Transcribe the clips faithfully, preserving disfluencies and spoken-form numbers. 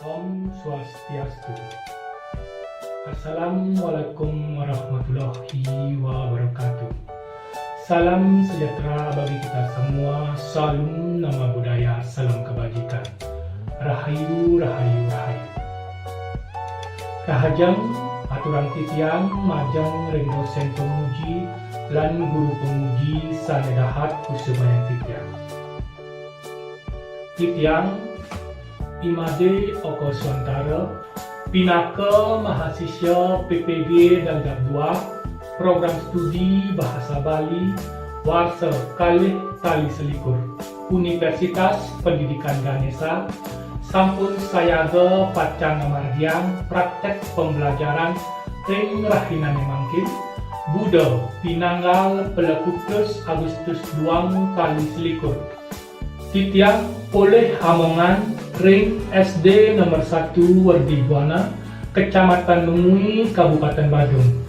Om Swastiastu. Assalamualaikum warahmatullahi wabarakatuh. Salam sejahtera bagi kita semua. Salam nama budaya, salam kebajikan. Rahayu, rahayu, rahayu. Rahajeng aturang titiang majeng ring dosén pamuji lan guru pamuji sané dahat kusumayang titiang. Titiang I Madé Oko Suantara, pinaka mahasiswa P P G Dangdagduang, Program Studi Bahasa Bali, warsa kalih tali selikur, Universitas Pendidikan Ganesha, sampun sayaga pacang ngamargiang praktek pembelajaran ring rahinané mangkin, Buda, pinanggal pelekutus Agustus duang tali selikur. Titiang polih amongan ring S D nomor satu Werdi Buana, Kecamatan Mengwi, Kabupaten Badung.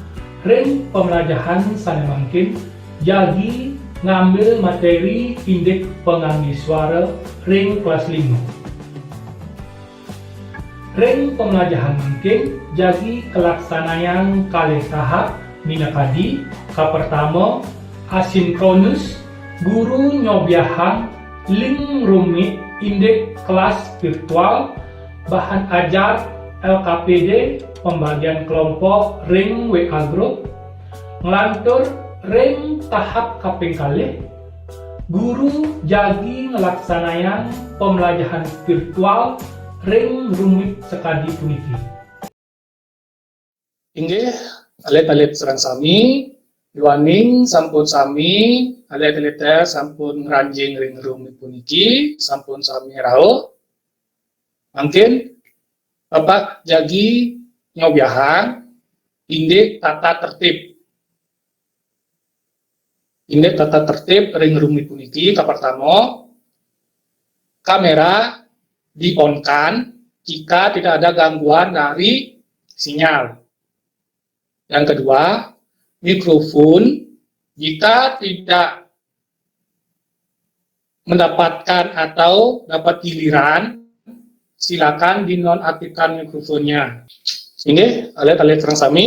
Ring pamlajahan sané mangkin, jagi ngambil materi indik pangangge suara ring kelas lima. Ring pamlajahan mangkin jagi kalaksanayang kalih tahap minakadi, kapertama, asinkronus, guru nyobiahang link rumit indik kelas virtual, bahan ajar L K P D, pembagian kelompok ring W A group, nglantur ring tahap kaping kalih, guru jagi nglaksanayang pamlajahan virtual ring rumit sakadi puniki. Inggih, alit-alit sareng sami, duaning sampun sami, alit-alit sampun ngranjing ring rumit puniki, sampun sami rauh. Mangkin Bapak jagi nyobiahang indik tata tertib. Indik tata tertib ring rumit puniki, kapertama, kamera di-on-kan jika tidak ada gangguan dari sinyal. Yang kedua, mikrofon jika tidak mendapatkan atau dapat giliran, silakan dinonaktifkan mikrofonnya. Inggih, alit-alit sareng sami.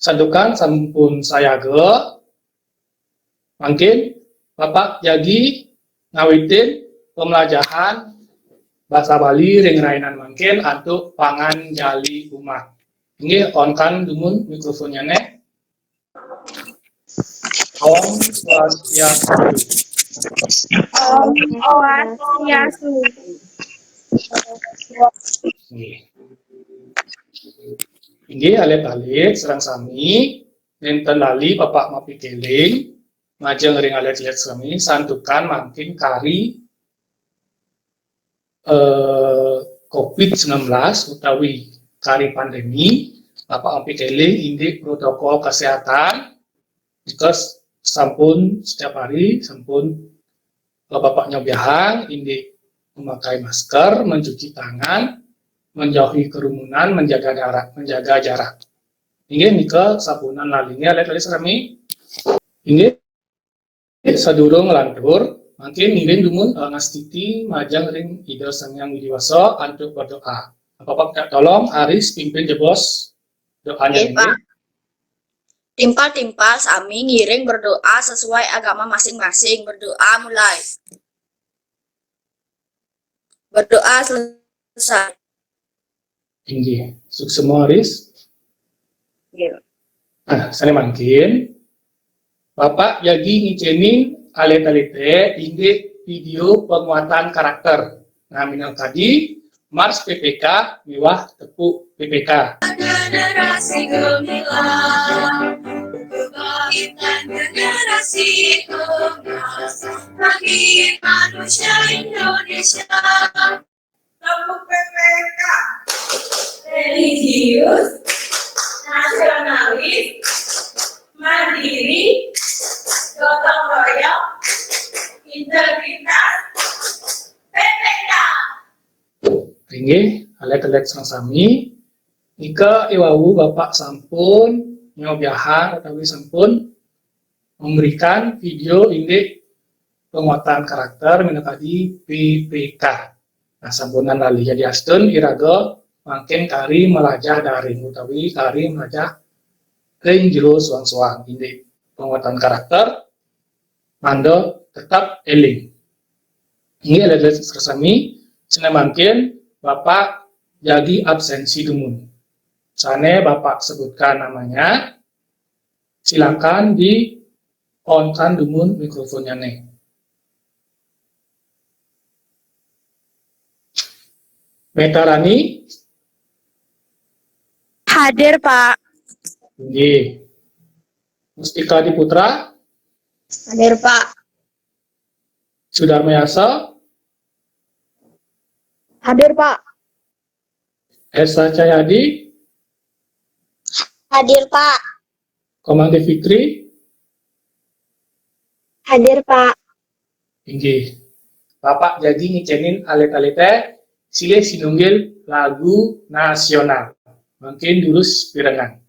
Santukan sampun sayaga, mangkin Bapak jagi ngawitin pamlajahan basa Bali ring rainan mangkin antuk panganjali umat. Inggih, on-kan dumun mikrofonnyané. Om Swastiastu. Om Swastiastu. Inggih. Inggih, alit-alit sareng sami, nénten lali Bapak mapikéling, majeng ring alit-alit sami, santukan mangkin kari eh, covid sembilan belas utawi kari pandemi, Bapak mapikéling indik protokol kesehatan, nika sampun setiap hari, sampun, eh, Bapak nyobiahang indik memakai masker, mencuci tangan, menjauhi kerumunan, menjaga jarak, menjaga jarak. Inggih nika sampunang lali, inggih, alit-alit sami. Inggih. Sadurung nglantur, mangkin ngiring dumun, eh, ngastiti majeng ring Ida Sang Hyang Widi Wasa antuk berdoa. Bapak minta tolong Aris pimpin jebos doanya. Nggih, ini. Pak. Timpal-timpal sami ngiring berdoa sesuai agama masing-masing. Berdoa mulai. Berdoa selesai. Inggih. Suksma, Aris. Inggih. Nah, sané mangkin, Bapak jagi ngicénin alit-alité indik video penguatan karakter. Nah, minangka kadi, Mars P P K miwah Tepuk P P K. Generasi gemilang, kebangkitan generasi emas, bagi manusia Indonesia. Tepuk P P K. Religius, nasionalis, mandiri, gotong royong, integritas, P P K. Inggih, alit-alit sareng sami. Nika iwau Bapak sampun nyobiahang utawi sampun memberikan video indik penguatan karakter minangka di P P K. Nah, sampunang lali yadiastun iraga mangkin kari malajah daring utawi kari malajah ring jero soang-soang indik panguatan karakter, mangda tetep eling. Inggih, alit-alit sareng sami, sané mangkin Bapak jagi absénsi dumun. Sané Bapak sebutkan namanya, silakan di-on-kan dumun mikrofonnyané. Metarani? Hadir, Pak. Inggih. Mustika Diputra? Hadir, Pak. Sudarmayasa? Hadir, Pak. Esa Cahyadi? Hadir, Pak. Komang Fitri? Hadir, Pak. Inggih. Bapak jagi ngicénin alit-alité silih sinunggil lagu nasional. Mangkin durus pirengang.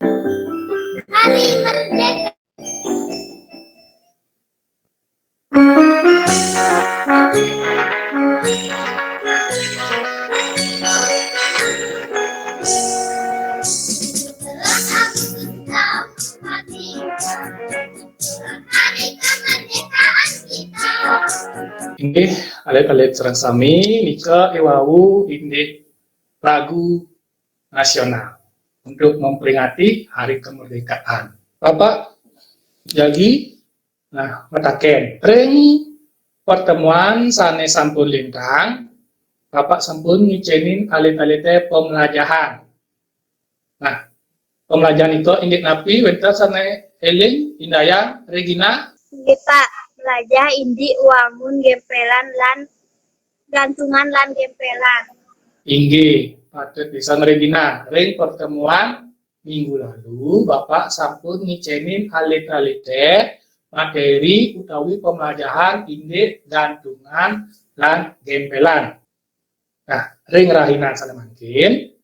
Inggih, alit-alit sareng sami, nika i wau indik lagu nasional untuk memperingati Hari Kemerdekaan. Bapak jagi, nah, mataken. Ring pertemuan sané sampun lintang, Bapak sampun ngicénin alit-alité pamlajahan. Nah, pamlajahan nika indik napi, wénten sané éling, Indayang, Regina? Inggih, Pak. Malajah indik wangun gémpélan lan gantungan lan gémpélan. Inggih, patut pisan Regina. Ring pertemuan minggu lalu, Bapak sampun ngicénin alit-alité materi utawi pamlajahan indik gantungan lan gémpélan. Nah, ring rahina sané mangkin,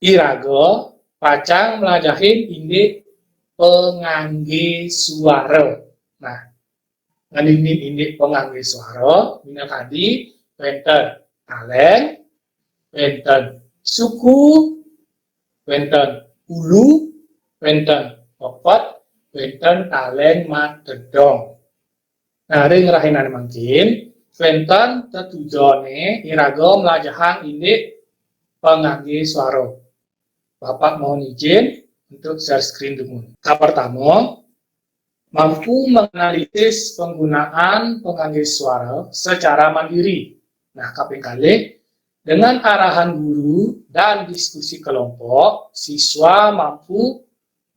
iraga pacang mlajahin indik panganggé suara. Nah, ngeninin indik panganggé suara, minakadi wénten taléng, wénten suku, wénten ulu, wénten pepet, wénten taléng matedong. Nah, ring rahinané mangkin, wénten tetujoné iraga mlajahang indik panganggé suara. Bapak mohon izin untuk share screen dumun. Kapertama, mampu menganalisis penggunaan penganggé suara secara mandiri. Nah, kaping kalih, dengan arahan guru dan diskusi kelompok, siswa mampu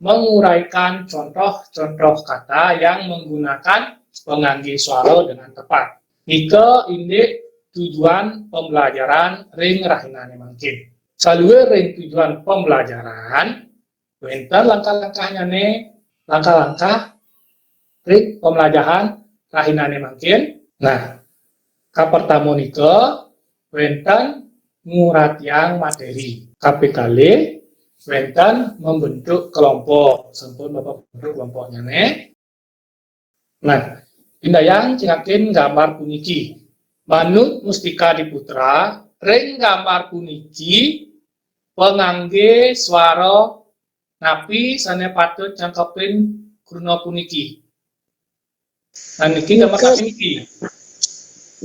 menguraikan contoh-contoh kata yang menggunakan penganggé suara dengan tepat. Nika indik tujuan pembelajaran ring rahinané mangkin. Saluir ring tujuan pembelajaran, wénten langkah-langkahnyané, langkah-langkah ring pembelajaran rahinané mangkin. Nah, kapertama nika wénten nguratiang materi. Kaping kalih, wénten membentuk kelompok. Sampun Bapak bentuk kelompoknyané. Nah, indayang cingakin gambar puniki. Manut Mustika Diputra, ring gambar puniki panganggé suara napi sané patut nyangkepin kruna puniki? Nah, niki gambar nika, napi niki?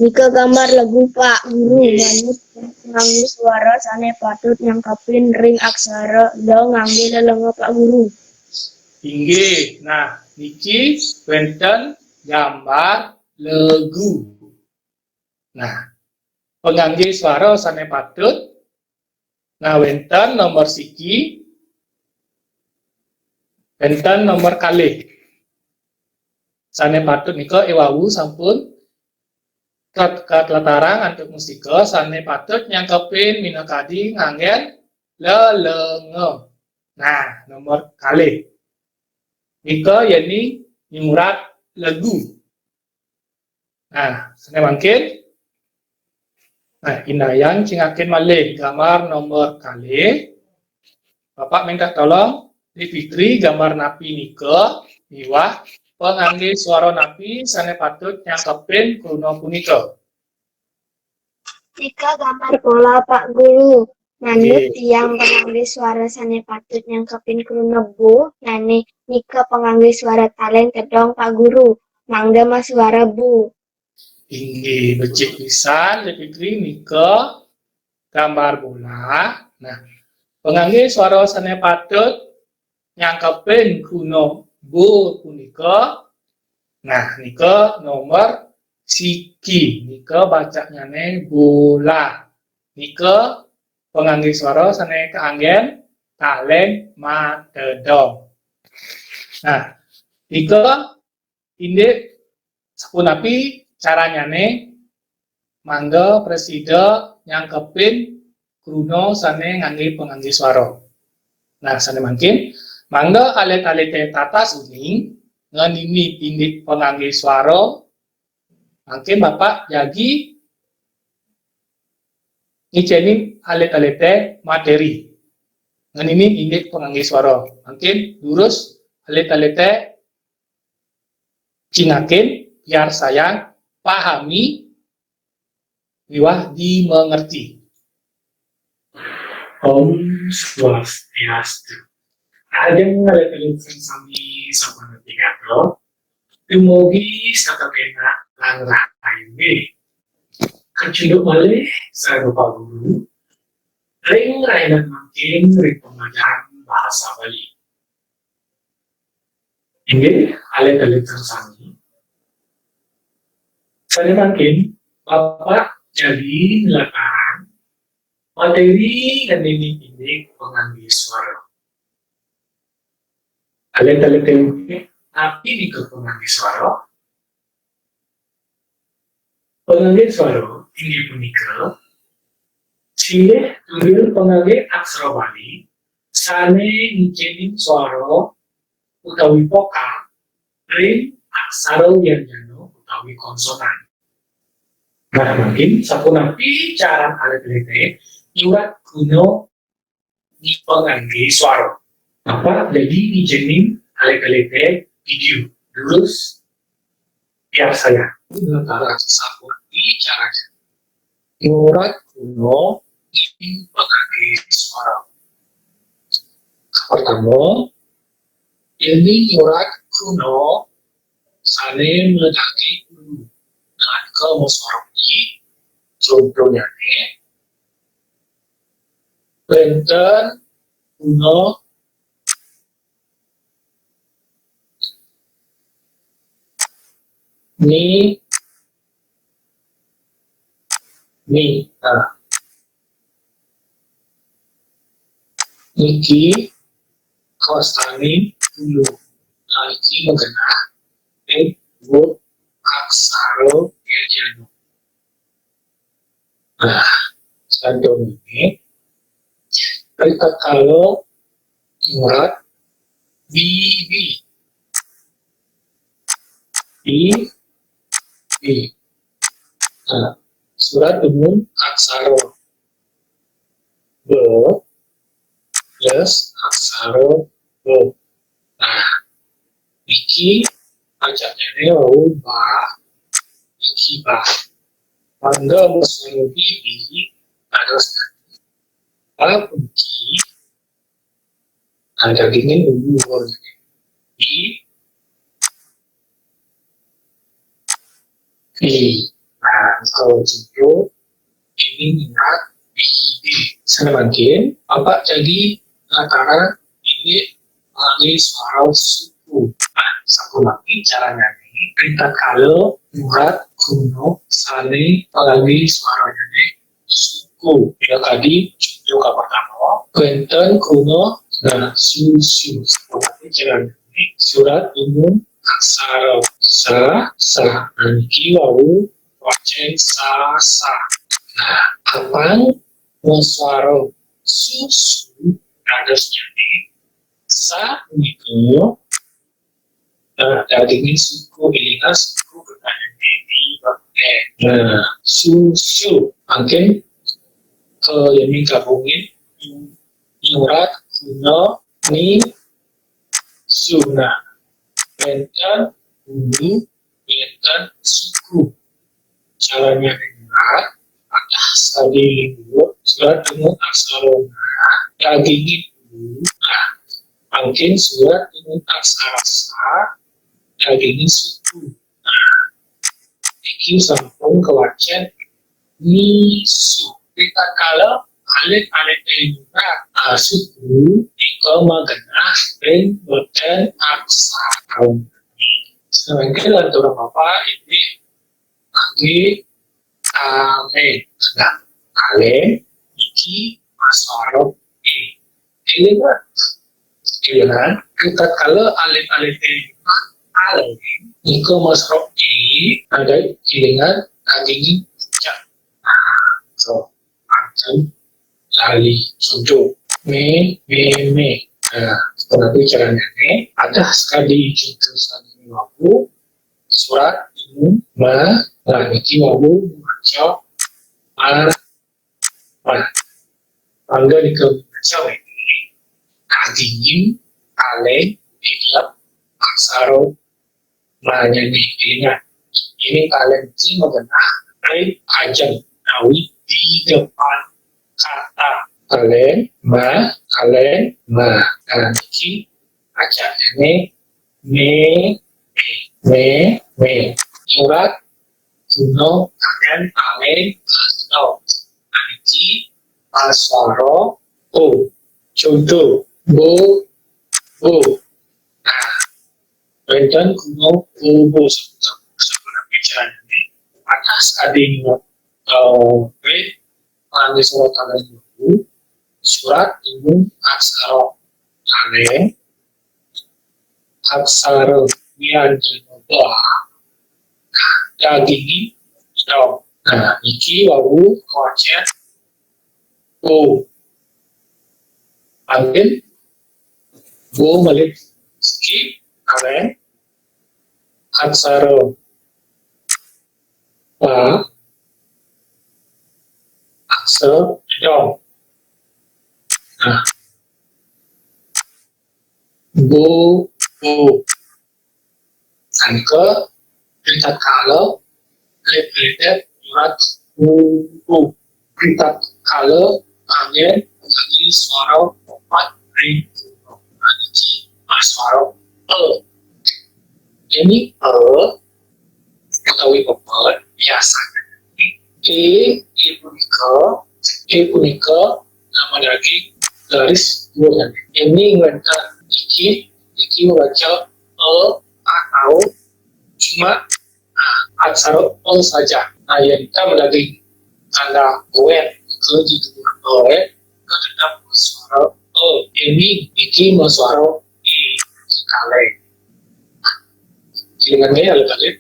Nika gambar legu, Pak Guru. Nggih. Manut panganggé suara sané patut nyangkepin ring aksara la nganggé lelenga, Pak Guru. Inggih. Nah, niki wénten gambar legu. Nah, panganggé suara sané patut. Nah, wénten nomor siki, wénten nomor kalih. Sané patut nika i wau sampun kat-, katlatarang antuk mustika sané patut nyangkepin minakadi nganggén lelenga. Nah, nomor kalih. Nika yéning nyurat legu. Nah, sané mangkin. Nah, indayang cingakin malih gambar nomor kalih. Bapak minta tolong, Tri Fitri, gambar napi nika miwah panganggé suara napi sané patut nyangkepin kruna punika? Nika gambar bola, Pak Guru. Manut tiang pangangge suara sane patut nyangkepin kruna bo, nane nika pangangge suara taleng tedong, Pak Guru. Mangda masuara bo. Inggih, becik pisan, Dek Fikri, nika gambar bola. Nah, pangangge suara sane patut nyangkepin kruna bo punika. Nah, nika nomor siki, nika bacanyane bola. Nika pangangge suara sane kaanggen taleng matedong. Nah, nika indik sapunapi caranyane mangda prasida nyangkepin kruna sane ngangge pangangge suara. Nah, sane mangkin, mangda alit-alite tatas uning ngenini indik pangangge suara, mangkin Bapak jagi ngicenin alit-alite materi ngenini indik pangangge suara. Mangkin durus alit-alite cingakin, piarsayang, pahami, miwah dimengerti. Om Swastiastu. Ajeng alit-alit sami sampun pingato. Dumugi setata kenak lan rahayu nggih. Kacunduk malih sareng Bapak Guru ring rahinan mangkin ring pembelajaran bahasa Bali. Inggih, alit-alit sami. Sane mangkin, Bapak jagi nlatarang materi ngeninin indik pangangge suara. Alit-alit, napi nika pangangge suara? Pangangge suara inggih punika silih tunggil pangangge aksara Bali sane ngicenin suara utawi vokal ring aksara wianjana utawi konsonan. Nah, mangkin sapunapi caran alit-alite nyurat kruna ni pangangge suara. Bapak jagi ngicenin alit-alite video. Durus piarsayang. Nlatarang sapunapi carane nyurat kruna ni pangangge suara. Pertama, yeni nyurat kruna sane madaging ulu, nalika masuara i, contohnyane, wenten kruna ni, ni. Nah. Niki kawastanin ulu. Nah, niki magenah ing buuk aksara wianjana. Nah, selanjutnya, ritatkala nyurat B B. B B. Nah, surat dumun aksara B plus aksara B. Nah, niki bacanyane wau ba, niki ba. Mangda masuara B B dados ba puniki Nah, dagingin ulu. I, I. Nah, kalau gitu, ini minat B I D. Sane mangkin, Bapak jagi nlatarang indik pangangge suara suku. Nah, sapunapi carane ritatkala nyurat kruna sane pangangge suarane suku. Minakadi, conto kapertama, wenten kruna, nah, su, su. Sapunapi carane surat dumun aksara sa, sa. Nah, niki wau wacen sa, sa. Nah, apang masuara su, su, dadosnyane sa punika Nah, dagingin suku, elingan suku, pertanyaannya di bangke. Nah, su, su. Mangkin, eh, yeni gabungin nyurat kruna ni su. Nah, wenten ulu, wenten suku. Carane nyurat, patah sa, Tadi, surat dengan aksara nga, dagingin u. Nah, mangkin surat dengan aksara sa, dagingin suku. Nah, iki sampun kawacen nisu. Ritatkala alif-alif ing surat a suku, nika magenah ring weten aksara. Sedangkan lanturan Bapak ini lagi alen. Nah, alen iki maswara e. Elingan. Elingan, ritatkala alif-alif ing surat alen, nika maswara e, nadai elingan, dagingin cak. Nah, so, manten lali. Conto, me, me, me. Nah, punapi carane? Adah sakadi conto sane wau, surat ma, nah, niki wau maca ma, ma. Mangda nika maca mene, dagingin alen ing dalem aksara manyane. Ingat, ini alen niki magenah ring ajeng utawi di depan kata. Alen ma, alen ma. Nah, niki wacanane me, me, me, me. Surat guna angen alen ento. Niki maswara o. Conto, bo, bo. Nah, wenten guna bo, bo. Sampun, sampun bicara ini. Atas ading, eh, we, ngangge surat alen dulu. Surat dengan aksara alen, aksara wianjana ba, dagingin dong. Nah, niki wau kawacen o. Mangkin bo malih skip alen aksara ba, aksara dong. Nah, bo, bo. Sangka, ritatkala, lip, lip, surat, u, u. Ritatkala, angen, lagi swara, opat, ring, u. Niki, maswara, e. Ini e, utawi pepet, biasane. E, e punika, e punika, nama daging, garis, dua. Ini ngwenten iki, iki mabaca e atau cuma, nah, aksara e saja. Nah, yen kita madaging tanda wet ke di duur e, ke tetap maswara e. Ini iki maswara e. Kaleng. Jenengan ya, alit-alit.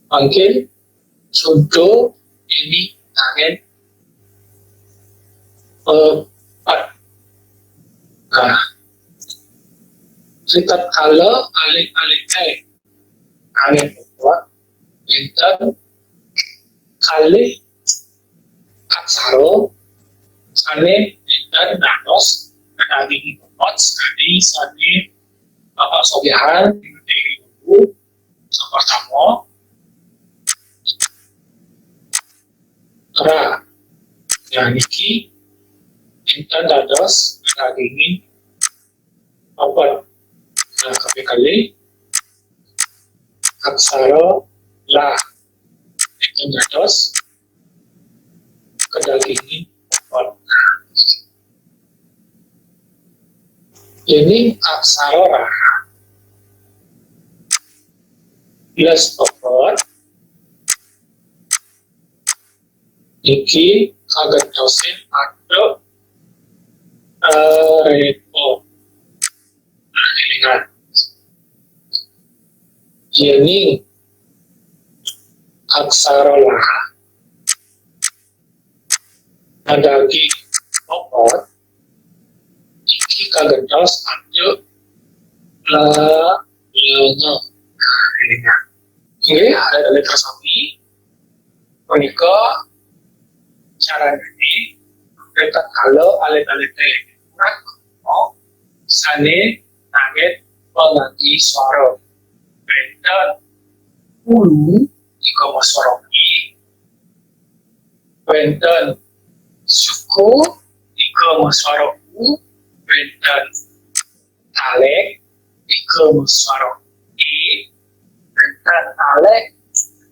Mangkin, conto ini angen, eh, pat. Nah, ritatkala alit-alite angen pat, wenten kalih aksara sane wenten dados daging pepet sakadi sane Bapak sobiahang ring ibu. Sing pertama, ra. Nah, niki wenten dados dagingin pepet. Nah, kaping kalih, aksara la. Wenten dados kadagingin pepet. Ini aksara ra plus pepet iki kagentosin antuk repo. Nah, elingan. Yening aksara la madaging pepet, iki kagentos antuk la, lenga. Nah, elingan. Inggih, alit-alit sami, punika carane, ritatkala alit-alite sane nanggen pangangge swara. Wenten ulu ika maswara i, Wénten suku, iga masuara u, wénten talék, iga masuara é, wénten talék,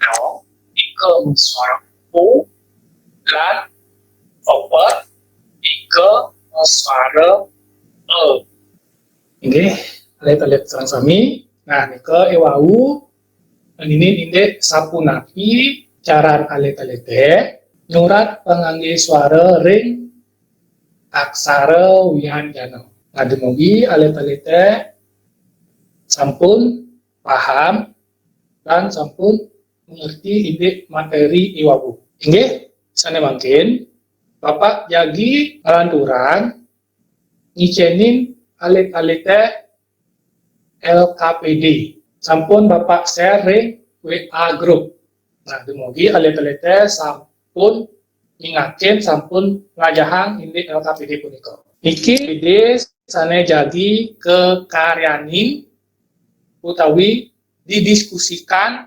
no, iga masuara u, lan pepet, iga masuara e. Inggih, alit-alit sareng sami. Nah, nika é wau ngeninin indik sapunapi caran alit-alité nyurat panganggé suara ring aksara wianjana. Nah, dumugi alit-alité sampun paham lan sampun ngerti indik materi é wau. Inggih, sané mangkin, Bapak jagi nglanturang ngicénin alit-alité L K P D. Sampun Bapak share ring W A group. Nah, dumugi alit-alité sampun mingakin, sampun nglajahang indik L K P D punika. Niki P D sané jagi kakaryanin utawi didiskusikan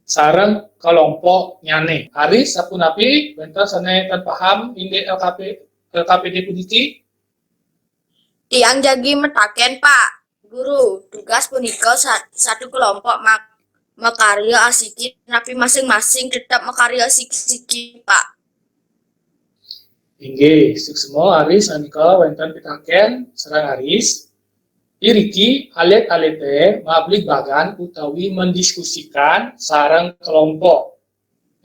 sareng kelompoknyané. Aris, sapunapi, wénten sané ten paham indik L K P, L K P D puniki? Tiang jagi mataken, Pak. Guru, tugas punika sa- satu kelompok mak- makarya asiki, napi masing-masing tetep makarya asiki-siki, Pak. Inggih, suksma Aris, sanika wénten pitaken sareng Aris. Iriki alit-alité mabligbagan utawi mendiskusikan sareng kelompok.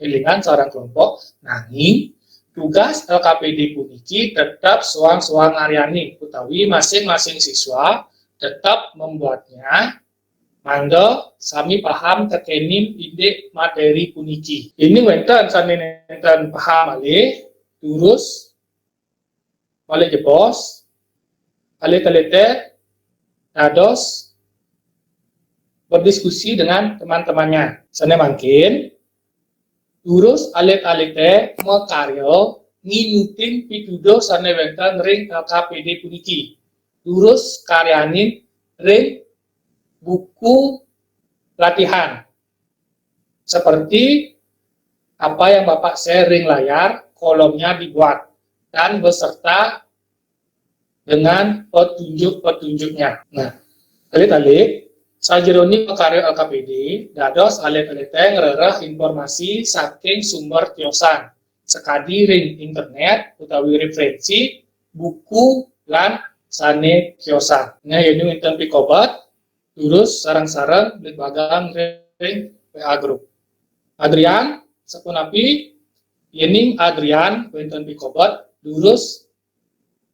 Élingang sareng kelompok, nanging tugas L K P D puniki tetep soang-soang ngaryanin utawi masing-masing siswa tetep membuatnya mangda sami paham tekenin indik materi puniki. Yéning wénten sané nénten paham malih, durus malih jebos, alit-alité dados berdiskusi dengan teman-temannya. Sané mangkin, durus alit-alité makarya nginutin pituduh sané wénten ring L K P D puniki. Durus karyanin ring buku latihan. Seperti apa yang Bapak share ring layar, kolomnya dibuat dan beserta dengan petunjuk-petunjuknya. Nah, alit-alit, sajeroning makarya L K P D, dados alit-alité ngrereh informasi saking sumber tiosan, sakadi ring internet utawi referensi, buku, lan sané tiosan. Nah, yén wénten pikobet, durus sareng-sareng bligbagang ring W A group. Adrian, sapunapi, yéning Adrian wénten pikobet, durus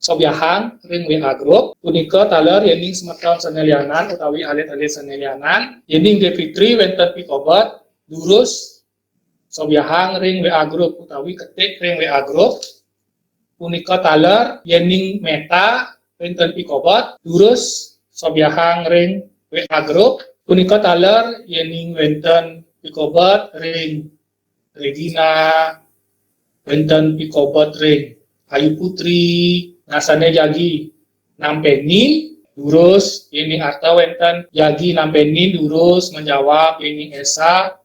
sobiahang ring W A group. Punika taler yéning semeton sané lianan utawi alit-alit sané lianan. Yéning Dévi Tri wénten pikobet, durus sobiahang ring W A group utawi ketik ring W A group. Punika taler yéning Meta wénten pikobet, durus sobiahang ring W A group. Punika taler yéning wénten pikobet ring Regina, wénten pikobet ring Ayu Putri, nah sané jagi nampénin, durus, yéning arta wénten jagi nampénin, durus, menjawab, yéning Esa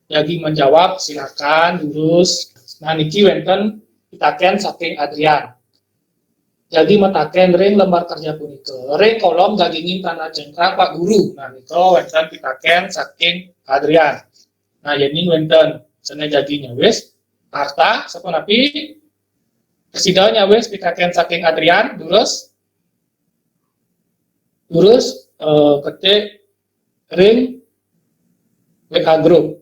jagi menjawab, silakan, durus. Nah, niki wénten pitaken saking Adrian. Jagi mataken ring lembar kerja punika, ring kolom daginging tanda cengkrang, Pak Guru. Nah, nika wénten pitaken saking Adrian. Nah, yéning wénten sané jagi nyawis, arta, sapunapi, prasida nyawis pitaken saking Adrian, durus, durus, eh, ketik ring W A group.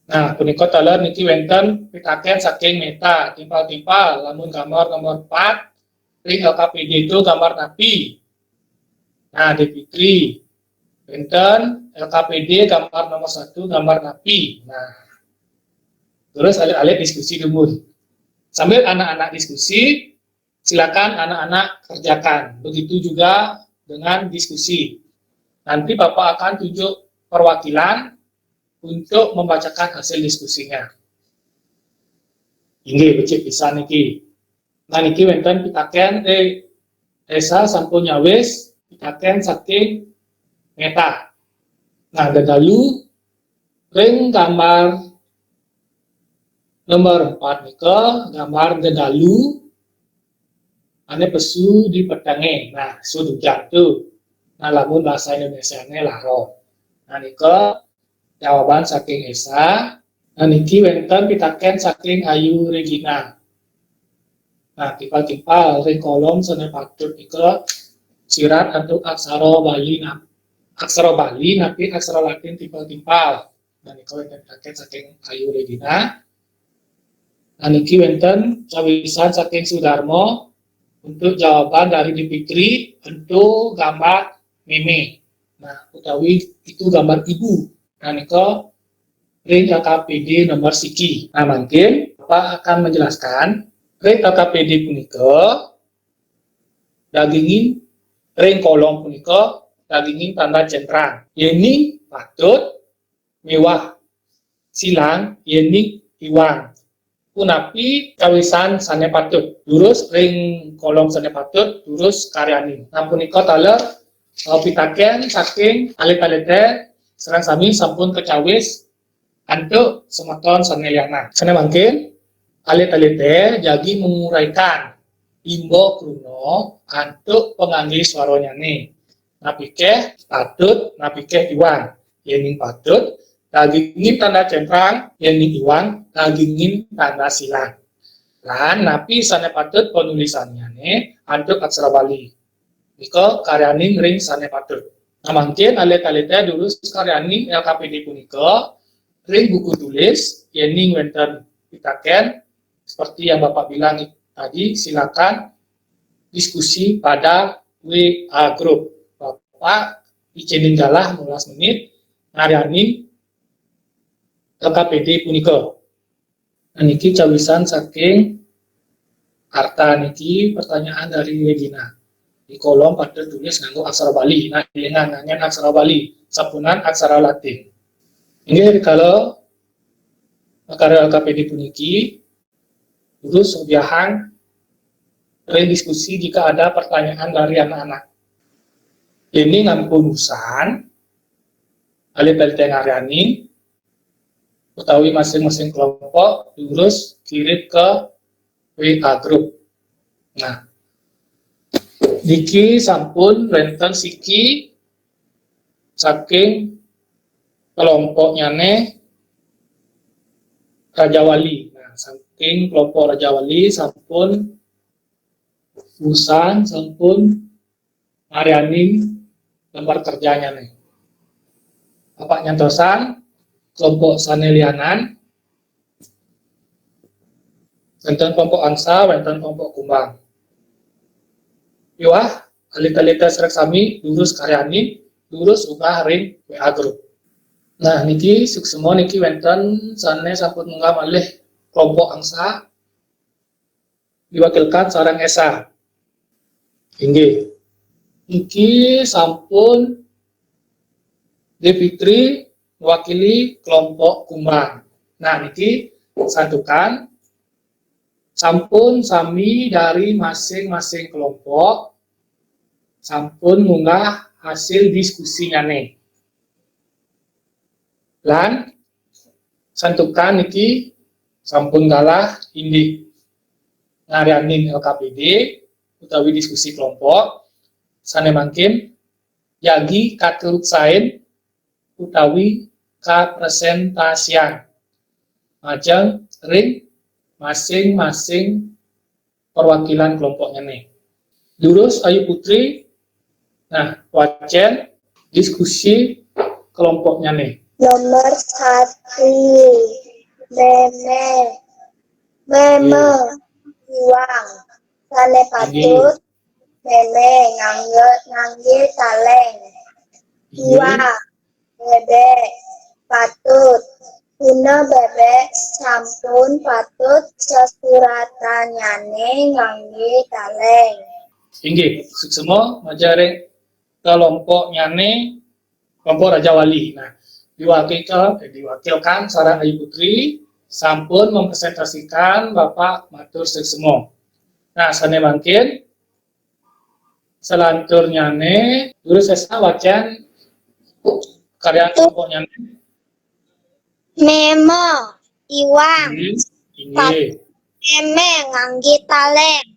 Nah, punika taler niki wénten pitaken saking Meta, timpal-timpal, lamun gambar nomor empat, ring L K P D itu gambar napi? Nah, Dévi Tri, wénten L K P D gambar nomor satu, gambar napi? Nah, terus alit-alit diskusi dumun. Sambil anak-anak diskusi, silakan anak-anak kerjakan. Begitu juga dengan diskusi. Nanti Bapak akan tunjuk perwakilan untuk membacakan hasil diskusinya. Inggih, becik pisan niki. Nah, niki wénten pitaken, eh, Esa sampun nyawis pitaken saking Meta. Nah, dedalu ring gambar Nomor empat nika gambar dedalu ane pesu di petenge. Nah, sud ujan tu. Nah, lamun bahasa Indonesiane laro. Nah, nika jawaban saking Esa. Nah, niki wenten pitaken saking Ayu Regina. Nah, timpal-timpal ring kolom sane patut nika sirat antuk aksara Bali, nah, aksara Bali napi aksara Latin timpal-timpal. Nah, nika wenten pitaken saking Ayu Regina. Nah, niki wenten cawisan saking Sudarmo untuk jawaban dari Dipitri untuk gambar meme. Nah, utawi itu gambar ibu. Nah, nika ring L K P D nomor siki. Nah, mangkin Bapak akan menjelaskan ring L K P D punika dagingin ring kolom punika dagingin tanda centrang. Yening patut miwah silang yening iwang. Punapi cawisan sane patut? Durus ring kolom sane patut, durus karyanin. Nah, punika taler, eh, pitaken saking alit-alite sareng sami sampun kacawis antuk semeton sane lianan. Sane mangkin, alit-alite jagi menguraikan imba kruna antuk pangangge swaranyane. Napikeh patut, napikeh iwang. Yening patut, dagingin tanda centrang, yening iwang, dagingin tanda silang. Lan napi sane patut panulisannyane antuk aksara Bali? Nika karyanin ring sane patut. Nah, mangkin alit-alite durus karyanin L K P D punika ring buku tulis, yening wenten pitaken, seperti yang Bapak bilang tadi, silakan diskusi pada W A group. Bapak icenin galah limolas menit ngaryanin L K P D punika. Nah, niki cawisan saking Arta niki pertanyaan dari Regina. Di kolom patut tulis nganggo aksara Bali. Nah, dengan ngangen aksara Bali, sampunang aksara Latin. Inggih, rikala karya L K P D puniki, durus sobiahang ring diskusi jika ada pertanyaan dari anak-anak. Yening ampun usan, alit-alite ngaryanin, utawi masing-masing kelompok durus kirim ke W A group. Nah, niki sampun wenten siki saking kelompoknyane Rajawali. Nah, saking kelompok Rajawali sampun usan, sampun ngaryanin lembar kerjanyane. Bapak nyantosang kelompok sane lianan, wenten kelompok angsa, wenten kelompok kumbang. Miwah alit-alite sareng sami durus karyanin, durus unggah ring W A group. Nah, niki suksma niki wenten sane sampun munggah malih kelompok angsa diwakilkan sareng Esa. Inggih. Niki sampun Depitri mewakili kelompok kumbang. Nah, niki santukan sampun sami dari masing-masing kelompok sampun ngunggah hasil diskusinyane. Lan santukan niki sampun galah indik ngaryanin L K P D utawi diskusi kelompok, sane mangkin jagi katuruksain utawi kapresentasian majeng ring masing-masing perwakilan kelompoknyane. Durus Ayu Putri, nah, wacen diskusi kelompoknyane. Nomor satu, meme. Meme, iwang. Sane patut, meme, ngangge, ngangge taleng. Iwang, bebek, patut. Tuna bebek sampun patut sesuratannyane ngangge taleng. Inggih, suksma majeng ring kelompoknyane, kelompok Rajawali. Nah, diwakilkan, eh, diwakilkan sareng Ayu Putri sampun mempresentasikan Bapak matur suksma. Nah, sane mangkin salanturnyane, durus Esa wacen karyanin kelompoknyane. Meme, iwang. Hmm. Inggih. Mémé nganggé taléng.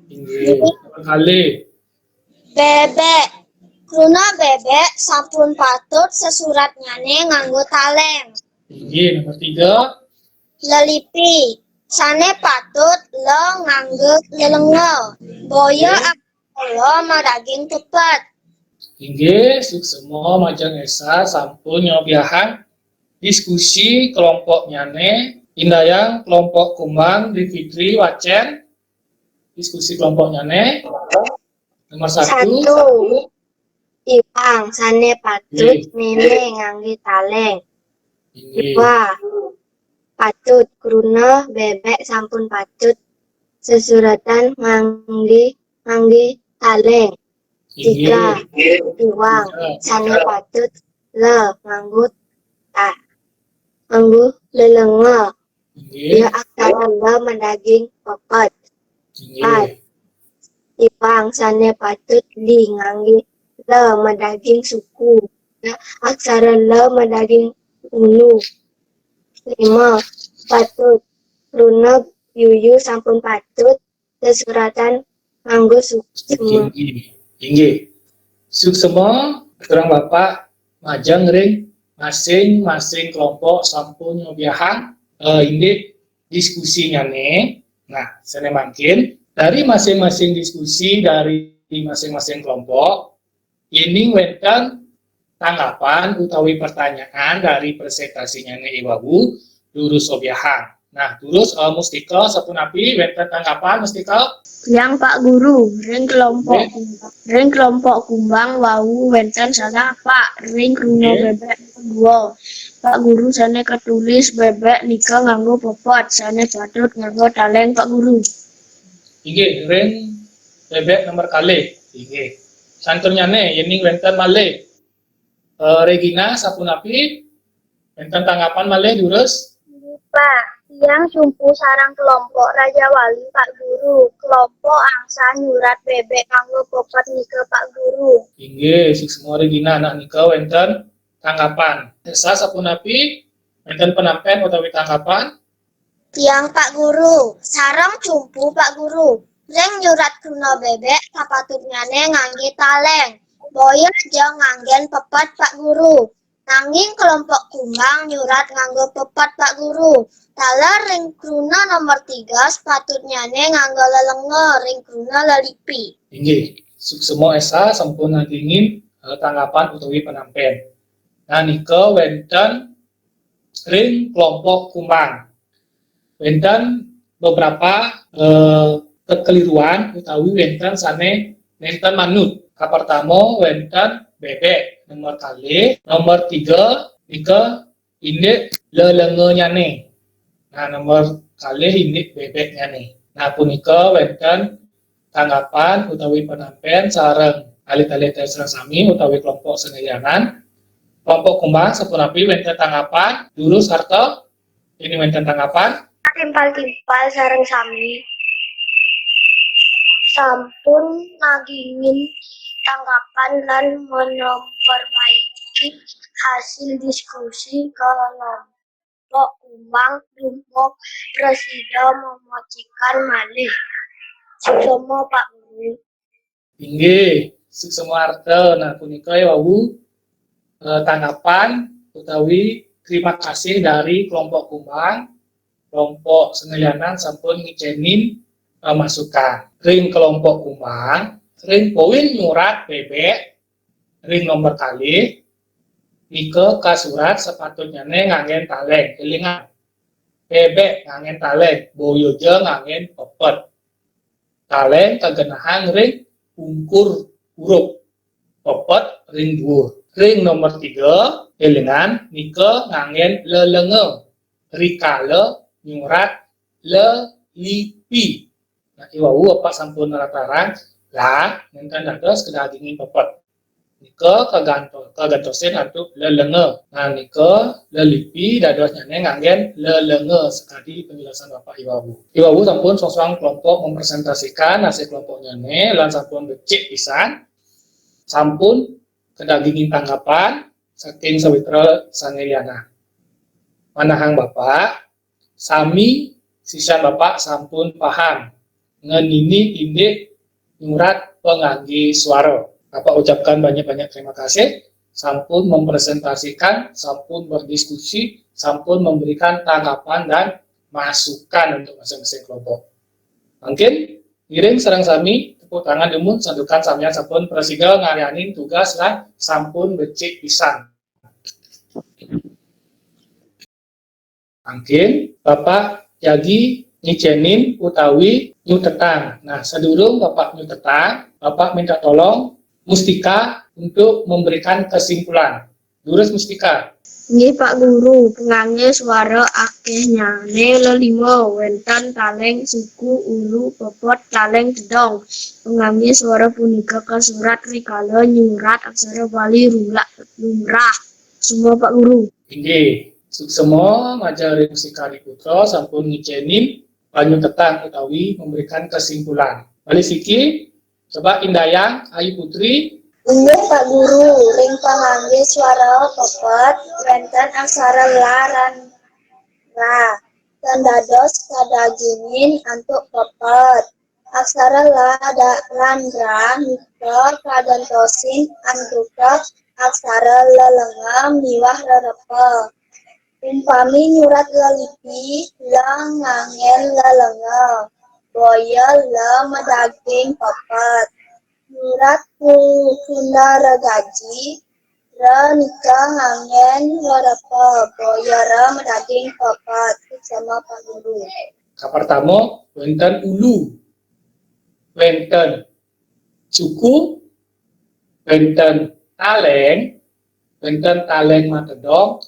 Inggih. Nomor kalih. Bébék. Kruna bébék sampun patut sesuratnyané nganggo taléng. Inggih, nomor tiga. Lelipi. Sané patut le nganggo lelenga. Boya Inggih. Lo madaging pepet. Inggih, suksma majeng Esa sampun nyobiahang diskusi kelompoknyané, indayang kelompok kumbang di Fitri Wacén diskusi kelompoknyané. Nomor satu. Satu. Iwang sané patut. Inggih. Mémé nganggé taléng. Inggih. Dua. Patut kruna bébék sampun patut sesuratan nganggé nganggé taléng. Tiga. Inggih. Iwang. Tiga. Sané patut le nganggo ta nganggo lelenga. Inggih. Ya aksara le madaging pepet. Inggih. Empat. Iwang sané patut di nganggé le madaging suku. Ya aksara le madaging ulu. Lima. Patut kruna yuyu sampun patut sesuratan nganggo suksma. Inggih. Inggih. Suksma, aturang Bapak majeng ring masing-masing kelompok sampun nyobiahang, eh, indik diskusinyané. Nah, sané mangkin dari masing-masing diskusi dari masing-masing kelompok, yéning wénten tanggapan utawi pertanyaan dari presentasinyané I Wawu, durus sobiahang. Nah, durus, eh, Mustika, sapunapi wénten tanggapan, Mustika? Tiang, Pak Guru, ring kelompok Nggih. Kumbang, ring kelompok kumbang wau wénten salah, Pak, ring kruna Nggih. Bébék dua. Pak Guru, sané katulis bébék nika nganggo pepet, sané patut nganggo taléng, Pak Guru. Inggih, ring bébék nomor kalih. Inggih. Santurnyané, yéning wénten malih. Eh, Regina, sapunapi? Wénten tanggapan malih, durus? Inggih, Pak. Tiang sumpu sareng kelompok Rajawali, Pak Guru. Kelompok angsal nyurat bébék nganggo pepet nika, Pak Guru. Inggih, suksma Regina, anak nika wénten tanggapan. Esa, sapunapi? Wénten penampén utawi tanggapan? Tiang, Pak Guru, sareng cumpu, Pak Guru. Ring nyurat kruna bébék sapatutnyané nganggé taléng. Boya ja nganggén pepet, Pak Guru. Nanging kelompok kumbang nyurat nganggo pepet, Pak Guru. Taler ring kruna nomor tiga sapatutnyané nganggo lelenga ring kruna lelipi. Inggih, suksma Esa sampun ngagingin, eh, tanggapan utawi penampén. Nah, nika wénten ring kelompok kumbang. Wénten beberapa, eh, kekeliruan utawi wénten sané nénten manut. Kapertama wénten bébék, nomor kalih, nomor tiga nika indik lelenganyané. Nah, nomor kalih indik bébéknyané. Nah, punika wénten tanggapan utawi penampén sareng alit-alit sareng sami utawi kelompok sanelianan. Kelompok kumbang sapunapi wénten tanggapan, durus sarta yéning wénten tanggapan? Timpal-timpal sareng sami. Sampun ngagingin tanggapan lan memperbaiki hasil diskusi kelompok kumbang dumugi prasida mamecikan malih. Suksma, Pak Guru. Inggih, suksma arta. Nah, punika ya wau, eh, tanggapan utawi terima kasih dari kelompok kumbang, kelompok sanelianan sampun ngicénin, eh, masukan. Ring kelompok kumbang, ring poin nyurat bébék, ring nomor kalih, nika kasurat sapatutnyané nganggén taléng. Élingang, bébék nganggén taléng, boya ja nganggén pepet. Taléng kagenahang ring ungkur hurup, pepet ring duur. Ring nomor tiga, élingang, nika nganggén lelenga rikala nyurat lelipi. Nah, i wau Bapak sampun nratarang, la nénten dados kadagingin pepet. Nika kaganto-, kagantosin antuk lelenga. Nah, nika lelipi dadosnyané nganggén lelenga sakadi penjelasan Bapak i wau. I wau sampun soang-soang kelompok mempresentasikan hasil kelompoknyané lan sampun becik pisan, sampun kadagingin tanggapan saking sawitra sanelianan. Manahang Bapak, sami sisian Bapak sampun paham ngenini indik nyurat pengangge suara. Bapak ucapkan banyak-banyak terima kasih sampun mempresentasikan, sampun berdiskusi, sampun memberikan tanggapan dan masukan untuk masing-masing kelompok. Mungkin ngiring sareng sami tepuk tangan dumun santukan samian sampun prasida ngaryanin tugas lan sampun becik pisan. Mangkin Bapak jagi ngicenin utawi nyutetang. Nah, sadurung Bapak nyutetang, Bapak minta tolong Mustika untuk memberikan kesimpulan. Durus Mustika. Nggih, Pak Guru, pengangge suara akehnyane lelima, wenten taling suku, ulu, pepet, taling tedong. Pengangge suara punika kasurat rikala nyurat aksara Bali rulak lumrah. Semua, Pak Guru. Inggih, suksema majeng ring Mustika Putra sampun ngicenin panyutetang utawi memberikan kesimpulan. Malih siki, coba indayang Ayu Putri. Inggih, Pak Guru, ring pangangge suara pepet wenten aksara la lan ra. Tan dados kadagingin antuk pepet. Aksara la da-, lan ra nika kagentosin antuka aksara lelenga miwah rerepa. Umpami nyurat lelipi, la nganggen lelenga, boya la madaging pepet. Nyurat ku-, kunda regaji, ra nika nganggen rerepa, boya ra madaging pepet. Suksema, Pak Guru. Kapertama, wenten ulu, wenten suku, wenten taling, wenten taling matedong,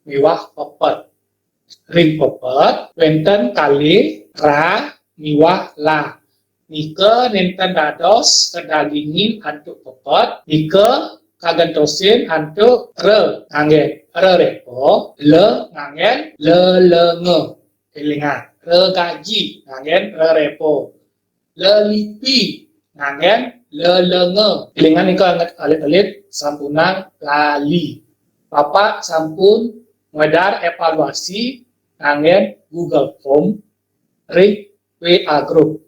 miwah pepet. Ring pepet, wenten kalih ra miwah la. Nika nenten dados kadagingin antuk pepet, nika kagentosin antuk re nganggen rerepa, la nganggen lelenga. Elingang, regaji nganggen rerepa. Lelipi nganggen lelenga. Elingang nika alit-alit sampunang lali. Bapak sampun ngwedar evaluasi nganggen Google Form ring W A Group.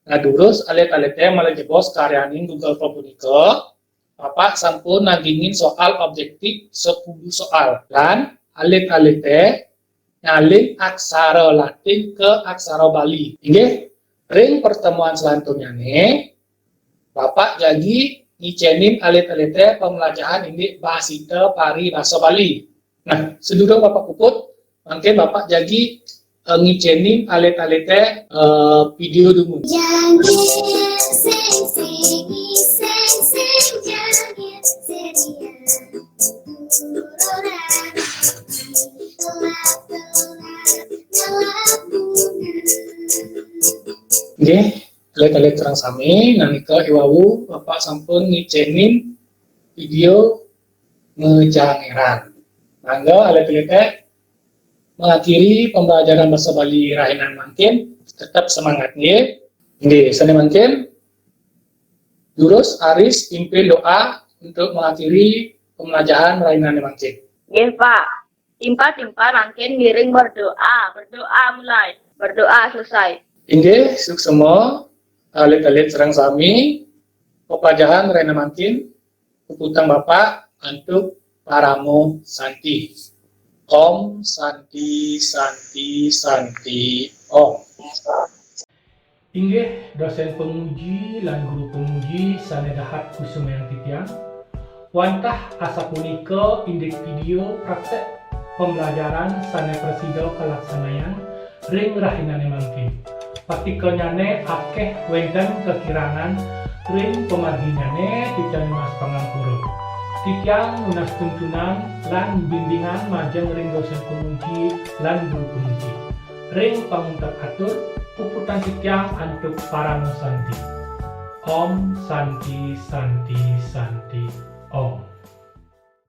Nah, durus alit-alite malih jebos karyaning Google Form punika, Bapak sampun nanggingin soal objektif sepuluh soal lan alit-alite nyalin aksara Latin ke aksara Bali. Inggih, ring pertemuan selanturnyane, Bapak jagi ngicenin alit-alite pemelajahan indik basita paribasa Bali. Nah, sedurung Bapak puput, mangkin Bapak jagi, eh, ngicenin alit-alite, eh, video dumun. Jangin sing sing sing sing jangin seria. Nggih, alit-alit sareng sami, nalika iwau Bapak sampun ngicenin video ngejangeran. Mangga alit-alite mengakhiri pembelajaran bahasa Bali rahinan mangkin, tetap semangat nggih. Nggih, sane mangkin durus aris pimpin doa untuk mengakhiri pembelajaran rahinane mangkin. Nggih, Pak. Timpal-timpal mangkin ngiring berdoa. Berdoa mulai. Berdoa selesai. Inggih, suksema alit-alit sareng sami, pepajahan rahina mangkin puputang Bapak antuk paramo santi. Om Santi, Santi, Santi, Om. Inggih, dosen pamuji lan guru pamuji sane dahat kusumayang titiang. Wantah asapunika indik video praktek pembelajaran sane prasida kalaksanayang ring rahinane mangkin. Patikanyane akeh wenten kakirangan ring pamarginyane titiang nunas pangampura. Titiang nunas tuntunan lan bimbingan majeng ring dosen pamuji lan guru pamuji. Ring panguntat atur, puputang titiang antuk paramo santi. Om Santi, Santi, Santi, Om.